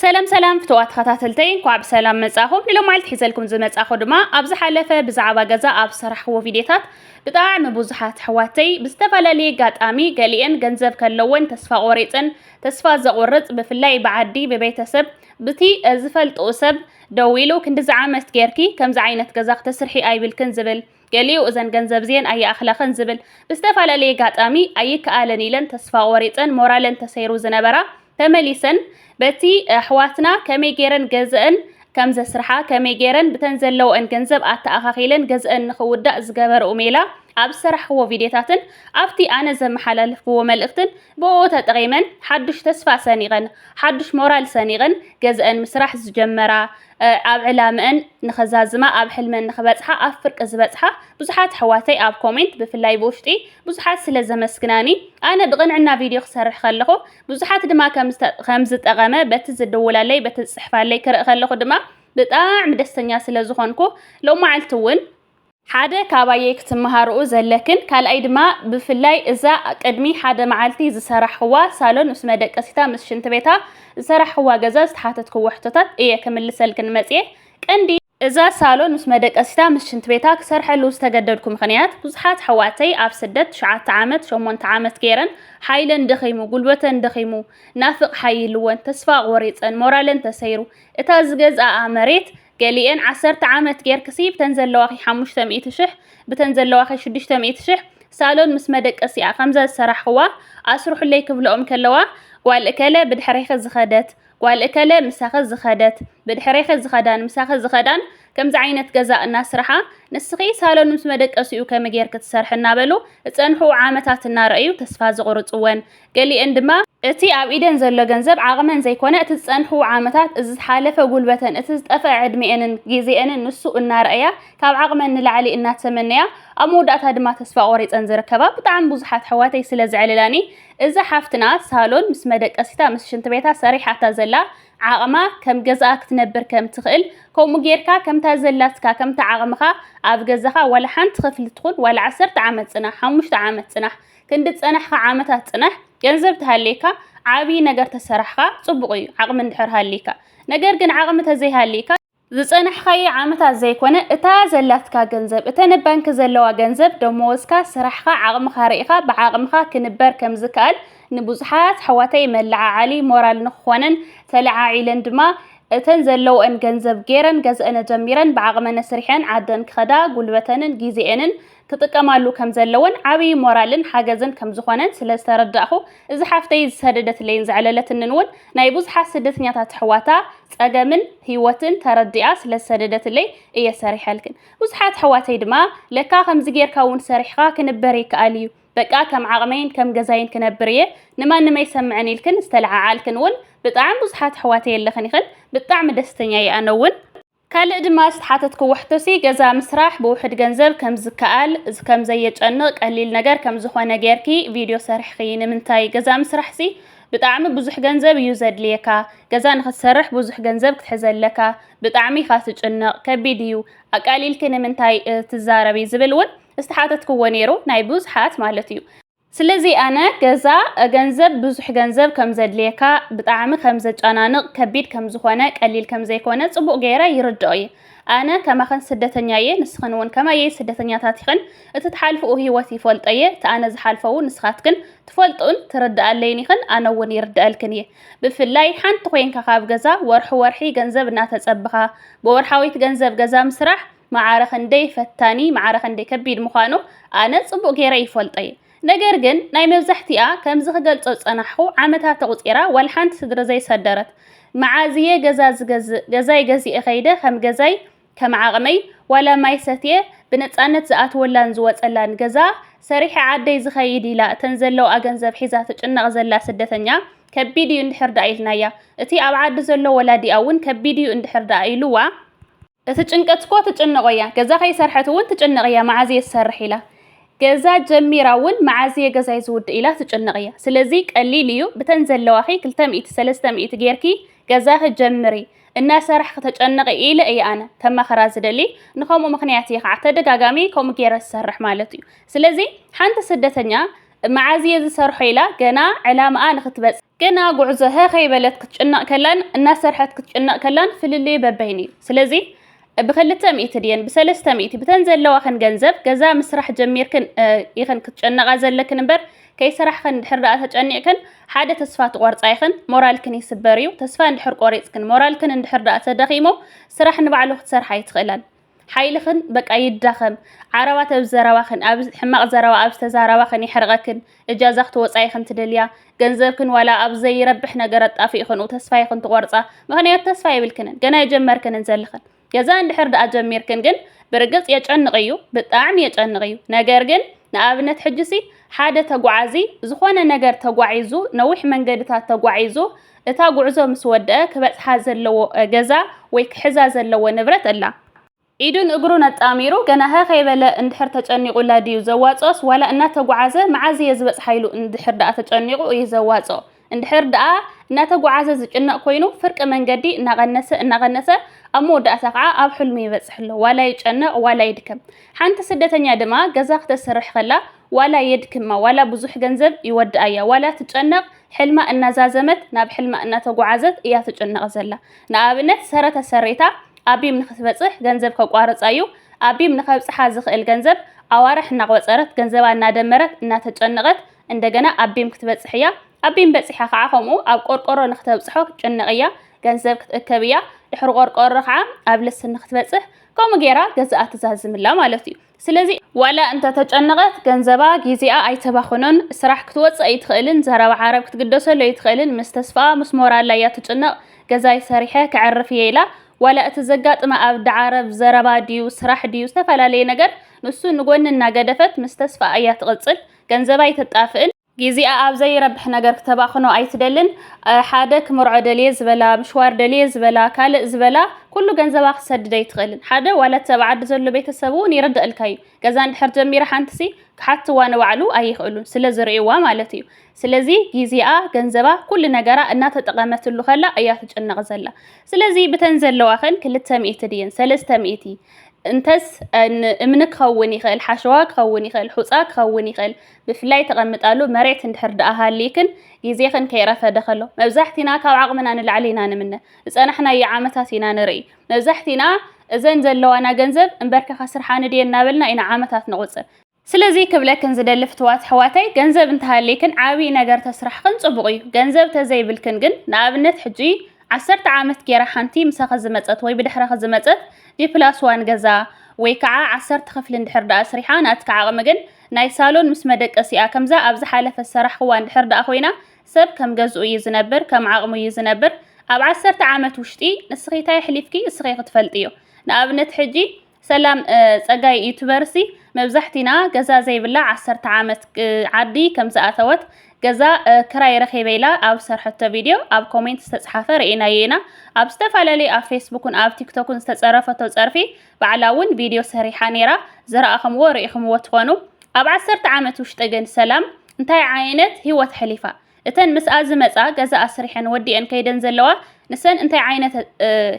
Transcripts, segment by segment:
ሰላም ሰላም ፍትዋት ተኸታተልተይ፣ እንኳዕ ብሰላም መጻኹም። ንሎማዓልቲ ሒዘልኩም ዝመጻኹ ድማ ኣብ ዝሓለፈ ብዛዕባ ገዛ ኣብ ዝሰራሕክዎ ቪድዮታት ብጣዕሚ ብዙሓት ኣሕዋተይ ብዝተፈላለየ ኣጋጣሚ ገሊኤን ገንዘብ ከለወን ተስፋ ቆሪጸን፣ ተስፋ ዘቑርጽ ብፍላይ ብዓዲ ብቤተሰብ ብቲ ዝፈልጥኡ ሰብ ደዊሉ ክንድዚ ዓመት ጌርኪ ከምዚ ዓይነት ገዛ ክትስርሒ ኣይብልክን ዝብል፣ ገሊኡ እዘን ገንዘብ እዚኤን ኣይኣኽላኽን ዝብል ብዝተፈላለየ ኣጋጣሚ ኣይከኣለን ኢለን ተስፋ ቆሪጸን ሞራለን ተሰይሩ ዝነበራ ተመሊሰን በቲ ኣሕዋትና ከመይ ገይረን ገዘአን ከም ዘስርሓ ከመይ ገይረን ብተን ዘለወአን ገንዘብ ኣተኣኻኺለን ገዘአን ንኽውዳእ ዝገበርኡ ሜላ ኣብ ዝሰራሕክዎ ቪድዮታትን ኣብቲ ኣነ ዘመሓላለፍክዎ መልእኽትን ብኡ ተጠቒመን ሓዱሽ ተስፋ ሰኒቐን ሓዱሽ ሞራል ሰኒቐን ገዘአን ምስራሕ ዝጀመራ ኣብ ዕላምአን ንኸዛዝማ ኣብ ሕልመን ንኽበጽሓ ኣብ ፍርቂ ዝበጽሓ ብዙሓት ኣሕዋተይ ኣብ ኮሜንት ብፍላይ ብውሽጢ ብዙሓት ስለ ዘመስግናኒ ኣነ ብቕንዕና ቪድዮ ክሰርሕ ከለኹ ብዙሓት ድማ ከም ዝጠ- ከም ዝጠቐመ በቲ ዝድውላለይ በቲ ዝጽሕፋለይ ክርኢ ከለኹ ድማ ብጣዕሚ ደስተኛ ስለ ዝኾንኩ ሎማዓልቲ እውን ሓደ ካባየይ ክትመሃርኡ ዘለክን ካልኣይ ድማ ብፍላይ እዛ ቅድሚ ሓደ መዓልቲ ዝሰራሕኽዋ ሳሎን ምስ መደቀሲታ ምስ ሽንቲ ቤታ ዝሰራሕኽዋ ገዛ ዝተሓተትክዎ ሕቶታት እየ ክምልሰልክን መፅየ። ቀንዲ እዛ ሳሎን ምስ መደቀሲታ ምስ ሽንቲ ቤታ ክሰርሐሉ ዝተገደድኩ ምኽንያት ብዙሓት ኣሕዋተይ ኣብ ስደት ትሽዓተ ዓመት ሸሞንተ ዓመት ገይረን ሓይለን ደኺሙ ጉልበተን ደኺሙ ናፍቕ ሓይልወን ተስፋ ቆሪፀን ሞራለን ተሰይሩ እታ ዝገዝኣኣ መሬት ገሊኤን ዓሰርተ ዓመት ጌርክሲ ብተን ዘለዋኺ ሓሙሽተ ሚእቲ ሽሕ ብተን ዘለዋኺ ሽዱሽተ ሚእቲ ሽሕ ሳሎን ምስ መደቀሲኣ ከምዛ ዝሰራሕኽዋ ኣስርሑለይ ክብለኦም ከለዋ ጓል እከለ ብድሕሬኺ ዝኸደት ጓል እከለ ምሳኺ ዝኸደት ብድሕሬኺ ዝኸዳን ምሳኺ ዝኸዳን ከምዚ ዓይነት ገዛ እናስርሓ ንስኺ ሳሎን ምስ መደቀሲኡ ከመይ ጌርኪ ትሰርሒ እናበሉ ዝፀንሑ ዓመታት እናረኣዩ ተስፋ ዝቑርፅወን ገሊኤን ድማ እቲ ኣብ ኢደን ዘሎ ገንዘብ ዓቕመን ዘይኮነ እቲ ዝፀንሕዎ ዓመታት፣ እዚ ዝሓለፈ ጉልበተን፣ እቲ ዝጠፍአ ዕድሚኤንን ግዜኤንን ንሱ እናረኣያ ካብ ዓቕመን ንላዕሊ እናተመነያ ኣብ መወዳእታ ድማ ተስፋ ቆሪፀን ዝርከባ ብጣዕሚ ብዙሓት ኣሕዋተይ ስለ ዘዕልላኒ እዛ ሓፍትና ሳሎን ምስ መደቀሲታ ምስ ሽንቲ ቤታ ሰሪሓታ ዘላ ዓቕማ ከም ገዝኣ ክትነብር ከም ትኽእል ከምኡ ጌርካ ከምታ ዘላትካ ከምታ ዓቕምኻ ኣብ ገዛኻ ዋላ ሓንቲ ክፍሊ ትኹን ዋላ ዓሰርተ ዓመት ፅናሕ ሓሙሽተ ዓመት ፅናሕ ክንዲ ዝፀናሕኻ ዓመታት ፅናሕ ገንዘብ ተሃልየካ ዓብዪ ነገር ተሰራሕኻ ፅቡቕ እዩ ዓቕሚ እንድሕር ሃልይካ ነገር ግን ዓቕሚ ተዘይሃልይካ ዝፀናሕኻዮ ዓመታት ዘይኮነ እታ ዘላትካ ገንዘብ እተን ኣብ ባንኪ ዘለዋ ገንዘብ ደመወዝካ ስራሕኻ ዓቕምኻ ርኢኻ ብዓቕምኻ ክንበር ከምዝከኣል ንብዙሓት ኣሕዋተይ መለዓዓሊ ሞራል ንክኾነን ተለዓዒለን ድማ እተን ዘለወአን ገንዘብ ገይረን ገዝአን ኣጀሚረን ብዓቕመን ኣስሪሐን ዓደን ክኸዳ ጉልበተንን ጊዜኤንን ክጥቀማሉ ከምዘለወን ዓብዪ ሞራልን ሓገዝን ከምዝኾነን ስለዝተረዳእኹ እዚ ሓፍተይ ዝሰደደትለይን ዘዕለለትንን እውን ናይ ብዙሓት ስደተኛታት ኣሕዋታ ፀገምን ህይወትን ተረዲኣ ስለዝሰደደትለይ እየ ሰሪሐልክን። ብዙሓት ኣሕዋተይ ድማ ለካ ከምዚ ጌርካ እውን ሰሪሕኻ ክንበር ይከኣል እዩ በቃ ከም ዓቕመይን ከም ገዛይን ክነብር እየ ንማንም ኣይሰምዕን ኢልክን ዝተለዓዓልክን እውን ብጣዕሚ ብዙሓት ኣሕዋተይ ኣለኽን ኢኽን ብጣዕሚ ደስተኛ እየ ኣነ እውን ካልእ ድማ ዝተሓተትክዎ ሕቶሲ ገዛ ምስራሕ ብውሑድ ገንዘብ ከም ዝከኣል ከም ዘየጨንቕ ቀሊል ነገር ከም ዝኾነ ጌርኪ ቪድዮ ሰሪሕኺ ንምንታይ ገዛ ምስራሕሲ ብጣዕሚ ብዙሕ ገንዘብ እዩ ዘድልየካ ገዛ ንኽትሰርሕ ብዙሕ ገንዘብ ክትሕዝ ኣለካ ብጣዕሚ ኢኻ ትጭነቕ ከቢድ እዩ ኣቃሊልኪ ንምንታይ ትዛረቢ ዝብል እውን ዝተሓተትክዎ ነይሩ ናይ ብዙሓት ማለት እዩ ስለዚ ኣነ ገዛ ገንዘብ ብዙሕ ገንዘብ ከም ዘድልየካ ብጣዕሚ ከም ዘጨናንቕ ከቢድ ከም ዝኾነ ቀሊል ከም ዘይኮነ ጽቡቕ ገይረ ይርድኦ እየ ኣነ ከማኽን ስደተኛ እየ ንስኽን እውን ከማየይ ስደተኛታት ኢኽን እቲ ትሓልፍኡ ህይወት ይፈልጦ እየ እቲ ኣነ ዝሓልፈ እውን ንስኻትክን ትፈልጡን ትርድኣለይን ኢኽን ኣነ እውን ይርድኣልክን እየ ብፍላይ ሓንቲ ኮይንካ ካብ ገዛ ወርሒ ወርሒ ገንዘብ እናተጸበኻ ብወርሓዊት ገንዘብ ገዛ ምስራሕ ማዕረ ክንደይ ፈታኒ ማዕረ ክንደይ ከቢድ ምዃኑ ኣነ ጽቡቕ ገይረ ይፈልጦ እየ ነገር ግን ናይ መብዛሕቲኣ ከምዚ ክገልጾ ዝጸናሕኹ ዓመታት ኣቑጺራ ዋላ ሓንቲ ስድሪ ዘይሰደረት መዓዝ እየ ገዛ ዝገዝእ ገዛይ ገዚኤ ከይደ ከም ገዛይ ከም ዓቕመይ ዋላ ማይ ሰትየ ብነጻነት ዝኣትወላን ዝወጸላን ገዛ ሰሪሐ ዓደይ ዝኸይድ ኢላ እተን ዘለውኣ ገንዘብ ሒዛ ትጭነቕ ዘላ ስደተኛ ከቢድ እዩ እንድሕር ደኣ ኢልናያ እቲ ኣብ ዓዲ ዘሎ ወላዲኣ እውን ከቢድ እዩ እንድሕር ደኣ ኢሉዋ እቲ ጭንቀት እኮ ትጭነቆ እያ ገዛ ከይሰርሐት እውን ትጭነቅ እያ መዓዝ እየ ዝሰርሕ ኢላ ገዛ ጀሚራ እውን መዓዝ እየ ገዛይ ዝውድእ ኢላ ትጭነቅ እያ ስለዚ ቀሊል እዩ ብተን ዘለዋኺ ክልተ ሚእቲ ሰለስተ ሚእቲ ጌርኪ ገዛኺ ጀምሪ እናሰራሕኺ ተጨነቂ ኢለ እየ ኣነ ከማኽራ ዝደሊ ንኸምኡ ምኽንያት እየ ከዓ ተደጋጋሚ ከምኡ ገይረ ዝሰርሕ ማለት እዩ ስለዚ ሓንቲ ስደተኛ መዓዝ እየ ዝሰርሖ ኢላ ገና ዕላማኣ ንኽትበጽሕ፣ ገና ጉዕዞ ሀ ከይበለት ክትጭነቕ ከላን እናሰርሐት ክትጭነቕ ከላን ፍልልዩ በበይኑ እዩ። ስለዚ ብኽልተ ሚእቲ ድየን ብሰለስተ ሚእቲ ብተን ዘለዋኽን ገንዘብ ገዛ ምስራሕ ጀሚርክን ኢኽን ክትጨነቓ ዘለክን እምበር፣ ከይሰራሕኽን ድሕር ደኣ ተጨኒቕክን ሓደ ተስፋ ትቖርጻ ኢኽን፣ ሞራልክን ይስበር እዩ። ተስፋ እንድሕር ቆሪጽክን ሞራልክን እንድሕር ደኣ ተደኺሙ፣ ስራሕ ንባዕሉ ክትሰርሓ ኣይትኽእላን። ሓይልኽን በቃ ይዳኸም። ዓረባት ኣብ ዘረባኽን ኣብ ሕማቕ ዘረባ ኣብ ዝተዛረባኽን ይሕርቐክን፣ እጃዛ ክትወጻ ኢኽን ትደልያ። ገንዘብክን ዋላ ኣብ ዘይረብሕ ነገር ኣጣፊእኽንኡ ተስፋ ኢኽን ትቖርጻ። ምኽንያቱ ተስፋ የብልክንን፣ ገና የጀመርክንን ዘለኽን። ገዛ እንድሕር ደኣ ጀሚርክን ግን ብርግጽ የጨንቕ እዩ፣ ብጣዕሚ የጨንቕ እዩ። ነገር ግን ንኣብነት ሕጅሲ ሓደ ተጓዓዚ ዝኾነ ነገር ተጓዒዙ፣ ነዊሕ መንገድታት ተጓዒዙ፣ እታ ጉዕዞ ምስ ወደአ ክበጽሓ ዘለዎ ገዛ ወይ ክሕዛ ዘለዎ ንብረት ኣላ። ኢዱን እግሩን ኣጣሚሩ ገና ሀ ከይበለ እንድሕር ተጨኒቑላ ድዩ ዘዋጽኦስ ዋላ እናተጓዓዘ መዓዝ እየ ዝበጽሓ ኢሉ እንድሕር ደኣ ተጨኒቑ እዩ ዘዋጽኦ። እንድሕር ደኣ እናተጓዓዘ ዝጭነቕ ኮይኑ ፍርቂ መንገዲ እናቐነሰ እናቐነሰ ኣብ መወዳእታ ከዓ ኣብ ሕልሙ ይበጽሕ ኣሎ። ዋላ ይጨነቕ ዋላ ይድከም። ሓንቲ ስደተኛ ድማ ገዛ ክተስርሕ ከላ ዋላ የድክማ ዋላ ብዙሕ ገንዘብ ይወድኣያ ዋላ ትጨነቕ ሕልማ እናዛዘመት ናብ ሕልማ እናተጓዓዘት እያ ትጭነቕ ዘላ። ንኣብነት ሰረ ተሰሪታ ኣቢም ንክትበፅሕ ገንዘብ ከቋርፃ እዩ። ኣቢም ንከብፅሓ ዝኽእል ገንዘብ ኣዋርሕ እናቆፀረት ገንዘባ እናደመረት እናተጨነቐት እንደገና ኣቢም ክትበፅሕ እያ። ኣቢም በፂሓ ከዓ ከምኡ ኣብ ቆርቆሮ ንክተብፅሖ ክትጭነቕ እያ። ገንዘብ ክትእከብ እያ። ድሕሪ ቆርቆሮ ከዓ ኣብ ልስን ንክትበፅሕ ከምኡ ገይራ ገዛኣ ትዛዝምላ ማለት እዩ። ስለዚ ዋላ እንተተጨነቐት ገንዘባ ጊዜኣ ኣይተባኽኖን። ስራሕ ክትወፅእ ኣይትኽእልን፣ ዘረባ ዓረብ ክትግደሰሉ ኣይትኽእልን። ምስ ተስፋኣ ምስ ሞራላ እያ ትጭነቕ። ገዛይ ሰሪሐ ከዕርፍ እየ ኢላ ዋላ እቲ ዘጋጥማ ኣብ ደዓረብ ዘረባ ድዩ ስራሕ ድዩ ዝተፈላለየ ነገር ንሱ ንጎኒ እናገደፈት ምስ ተስፋኣ እያ ትቕፅል። ገንዘባ ኣይተጣፍእን። ጊዜኣ ኣብ ዘይረብሕ ነገር ክተባኽኖ ኣይትደልን። ሓደ ክምርዖ ደልየ ዝበላ፣ ምሽዋር ደልየ ዝበላ፣ ካልእ ዝበላ ኩሉ ገንዘባ ክትሰድድ ኣይትኽእልን። ሓደ ዋላ እቲ ኣብ ዓዲ ዘሎ ቤተሰብ እውን ይርደእልካ እዩ። ገዛ እንድሕር ጀሚራ ሓንትሲ ክሓትዋ ንባዕሉ ኣይኽእሉን ስለ ዝርእይዋ ማለት እዩ። ስለዚ ጊዜኣ፣ ገንዘባ፣ ኩሉ ነገራ እናተጠቐመትሉ ከላ እያ ትጭነቕ ዘላ። ስለዚ ብተን ዘለዋኽን ክልተ ሚእቲ ድየን ሰለስተ ሚእቲ እንተስ እምኒ ክኸውን ይኽእል፣ ሓሸዋ ክኸውን ይኽእል፣ ሑፃ ክኸውን ይኽእል። ብፍላይ ተቐምጣሉ መሬት እንድሕር ደኣ ሃልይክን ግዜኽን ከይረፈደ ከሎ። መብዛሕቲና ካብ ዓቕምና ንላዕሊ ኢና ንምነ። ዝፀናሕናዮ ዓመታት ኢና ንርኢ። መብዛሕቲና እዘን ዘለዋና ገንዘብ እምበርከ ከስርሓኒ ድየ እናበልና ኢና ዓመታት ንቑፅር። ስለዚ ክብለክን ዝደሊ ፍትዋት ኣሕዋተይ፣ ገንዘብ እንተሃልይክን ዓብዪ ነገር ተስራሕኽን ፅቡቕ እዩ። ገንዘብ ተዘይብልክን ግን ንኣብነት ሕጂ ዓሰርተ ዓመት ገይራ ሓንቲ ምሳኺ ዝመፀት ወይ ብድሕረኺ ዝመፀት ጂ ፕላስ ዋን ገዛ ወይ ከዓ ዓሰርተ ክፍሊ እንድሕር ደኣ ኣስሪሓ ናትኪ ዓቕሚ ግን ናይ ሳሎን ምስ መደቀሲኣ ከምዛ ኣብ ዝሓለፈ ዝሰራሕኽዋ እንድሕር ደኣ ኮይና ሰብ ከም ገዝኡ እዩ ዝነብር፣ ከም ዓቕሙ እዩ ዝነብር። ኣብ ዓሰርተ ዓመት ውሽጢ ንስኺ እንታይ ኣሕሊፍኪ እስኺ ክትፈልጥዮ። ንኣብነት ሕጂ ሰላም ጸጋይ ዩቱበርሲ መብዛሕቲና ገዛ ዘይብላ ዓሰርተ ዓመት ዓዲ ከም ዝኣተወት ገዛ ክራይ ረኺበ ኢላ ኣብ ዝሰርሐቶ ቪድዮ ኣብ ኮሜንት ዝተፅሓፈ ርኢናዮ ኢና። ኣብ ዝተፈላለዩ ኣብ ፌስቡክን ኣብ ቲክቶክን ዝተፀረፈቶ ፀርፊ ባዕላ እውን ቪድዮ ሰሪሓ ነይራ። ዝረኣኹምዎ ርኢኹምዎ ትኾኑ። ኣብ ዓሰርተ ዓመት ውሽጢ ግን ሰላም እንታይ ዓይነት ህይወት ኣሕሊፋ? እተን ምስኣ ዝመጻ ገዛ ኣስሪሐን ወዲአን ከይደን ዘለዋ ንሰን እንታይ ዓይነት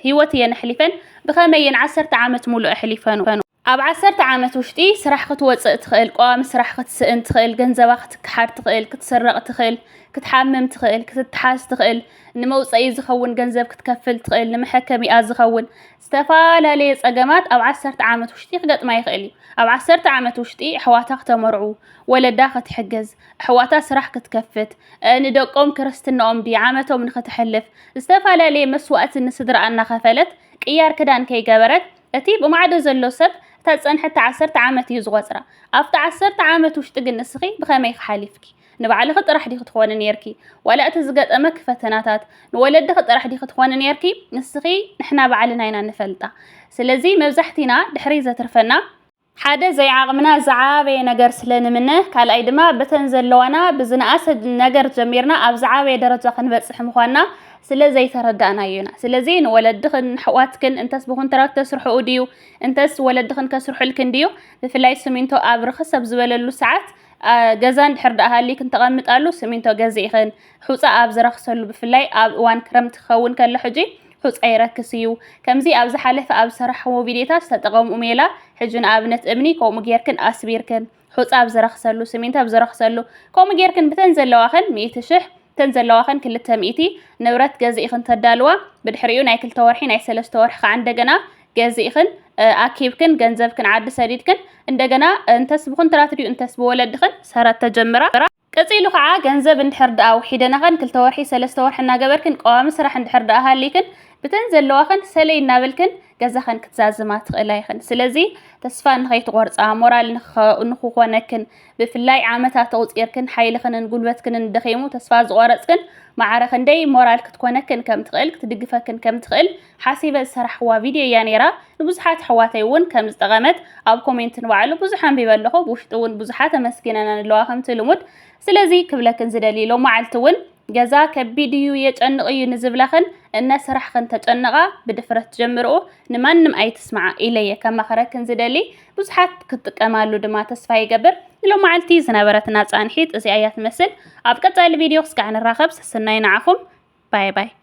ህይወት እየን ኣሕሊፈን? ብኸመይ እየን ዓሰርተ ዓመት ሙሉእ ኣሕሊፈንኦ? ኣብ ዓሰርተ ዓመት ውሽጢ ስራሕ ክትወፅእ ትኽእል፣ ቀዋሚ ስራሕ ክትስእን ትኽእል፣ ገንዘባ ክትከሓድ ትኽእል፣ ክትስረቕ ትኽእል፣ ክትሓምም ትኽእል፣ ክትተሓዝ ትኽእል፣ ንመውፀኢ ዝኸውን ገንዘብ ክትከፍል ትኽእል፣ ንመሐከሚኣ ዝኸውን ዝተፈላለየ ፀገማት ኣብ ዓሰርተ ዓመት ውሽጢ ክገጥማ ይኽእል እዩ። ኣብ ዓሰርተ ዓመት ውሽጢ ኣሕዋታ ክተመርዑ፣ ወለዳ ክትሕግዝ፣ ኣሕዋታ ስራሕ ክትከፍት፣ ንደቆም ክርስትንኦም ድዩ ዓመቶም ንክተሕልፍ፣ ዝተፈላለየ መስዋእቲ ንስድራኣ እናኸፈለት፣ ቅያር ክዳን ከይገበረት፣ እቲ ብማዕዶ ዘሎ ሰብ እታ ዝጸንሐት ዓሰርተ ዓመት እዩ ዝቖጽራ። ኣብቲ ዓሰርተ ዓመት ውሽጢ ግን ንስኺ ብኸመይ ሓሊፍኪ? ንባዕልኺ ጥራሕ ዲኺ ትኾኒ ኔርኪ? ዋላ እቲ ዝገጠመኪ ፈተናታት ንወለድኺ ጥራሕ ዲኺ ትኾኒ ኔርኪ? ንስኺ ንሕና ባዕልና ኢና ንፈልጣ። ስለዚ መብዛሕቲና ድሕሪ ዘትርፈና ሓደ ዘይዓቕምና ዝዓበየ ነገር ስለ ንምነ፣ ካልኣይ ድማ በተን ዘለዋና ብዝነኣሰ ነገር ጀሚርና ኣብ ዝዓበየ ደረጃ ክንበጽሕ ምዃንና ስለ ዘይተረዳእናዮ ኢና። ስለዚ ንወለድኽን ንኣሕዋትክን እንተስ ብኮንትራክት ተስርሕኡ ድዩ እንተስ ወለድኽን ከስርሑልክን ድዩ? ብፍላይ ስሚንቶ ኣብ ርኽስ ኣብ ዝበለሉ ሰዓት ገዛ እንድሕር ደኣ ሃልይክን ተቐምጣሉ ስሚንቶ ገዚእኽን ሑፃ ኣብ ዝረኽሰሉ ብፍላይ ኣብ እዋን ክረምቲ ክኸውን ከሎ ሕጂ ሑፃ ይረክስ እዩ። ከምዚ ኣብ ዝሓለፈ ኣብ ዝሰራሕኽዎ ቪድዮታት ዝተጠቐምኡ ሜላ ሕጂ ንኣብነት እምኒ ከምኡ ጌርክን ኣስቢርክን ሑፃ ኣብ ዝረኽሰሉ፣ ስሚንቶ ኣብ ዝረኽሰሉ፣ ከምኡ ጌርክን ብተን ዘለዋኽን ሚእቲ ሽሕ፣ ተን ዘለዋኽን ክልተ ሚእቲ ንብረት ገዚእኽን ተዳልዋ። ብድሕሪኡ ናይ ክልተ ወርሒ፣ ናይ ሰለስተ ወርሒ ከዓ እንደገና ገዚእኽን፣ እ፣ ኣኪብክን ገንዘብክን ዓዲ ሰዲድክን እንደገና እንተስ ብኹንትራት ድዩ እንተስ ብወለድኽን ሰረት ተጀምራ። ቀጺሉ ከዓ ገንዘብ እንድሕር ደኣ ውሒደናኽን ክልተ ወርሒ፣ ሰለስተ ወርሒ እናገበርክን ቀዋሚ ስራሕ እንድሕር ደኣ ሃሊክን ብተን ዘለዋኽን ሰለይ እናበልክን ገዛኽን ክትዛዝማ ትኽእላ ኢኽን። ስለዚ ተስፋ ንኸይትቖርጻ፣ ሞራል ንኸ-፣ ንኽኾነክን፣ ብፍላይ ዓመታት ተቑጺርክን ሓይልኽንን ጉልበትክንን ደኺሙ ተስፋ ዝቖረጽክን፣ ማዕረ ክንደይ ሞራል ክትኮነክን ከም ትኽእል፣ ክትድግፈክን ከም ትኽእል ሓሲበ ዝሰራሕክዋ ቪድዮ እያ ነይራ። ንብዙሓት ኣሕዋተይ እውን ከም ዝጠቐመት ኣብ ኮሜንት ንባዕሉ ብዙሕ ኣንቢበ ኣለኹ። ብውሽጢ እውን ብዙሓት ኣመስጊነን ኣለዋ ከምቲ ልሙድ። ስለዚ ክብለክን ዝደሊ፣ ሎም መዓልቲ እውን ገዛ ከቢድ እዩ፣ የጨንቕ እዩ ንዝብላኽን እነ ስራሕኽን ተጨነቓ ብድፍረት ጀምርኡ፣ ንማንም ኣይትስምዓ ኢለየ ከማኽረክን ዝደሊ። ብዙሓት ክትጥቀማሉ ድማ ተስፋ ይገብር። ንሎም መዓልቲ ዝነበረትና ጻንሒት እዚኣ እያ ትመስል። ኣብ ቀጻሊ ቪድዮ ክስካዕ ንራኸብ። ሰሰናይ ንዓኹም። ባይ ባይ።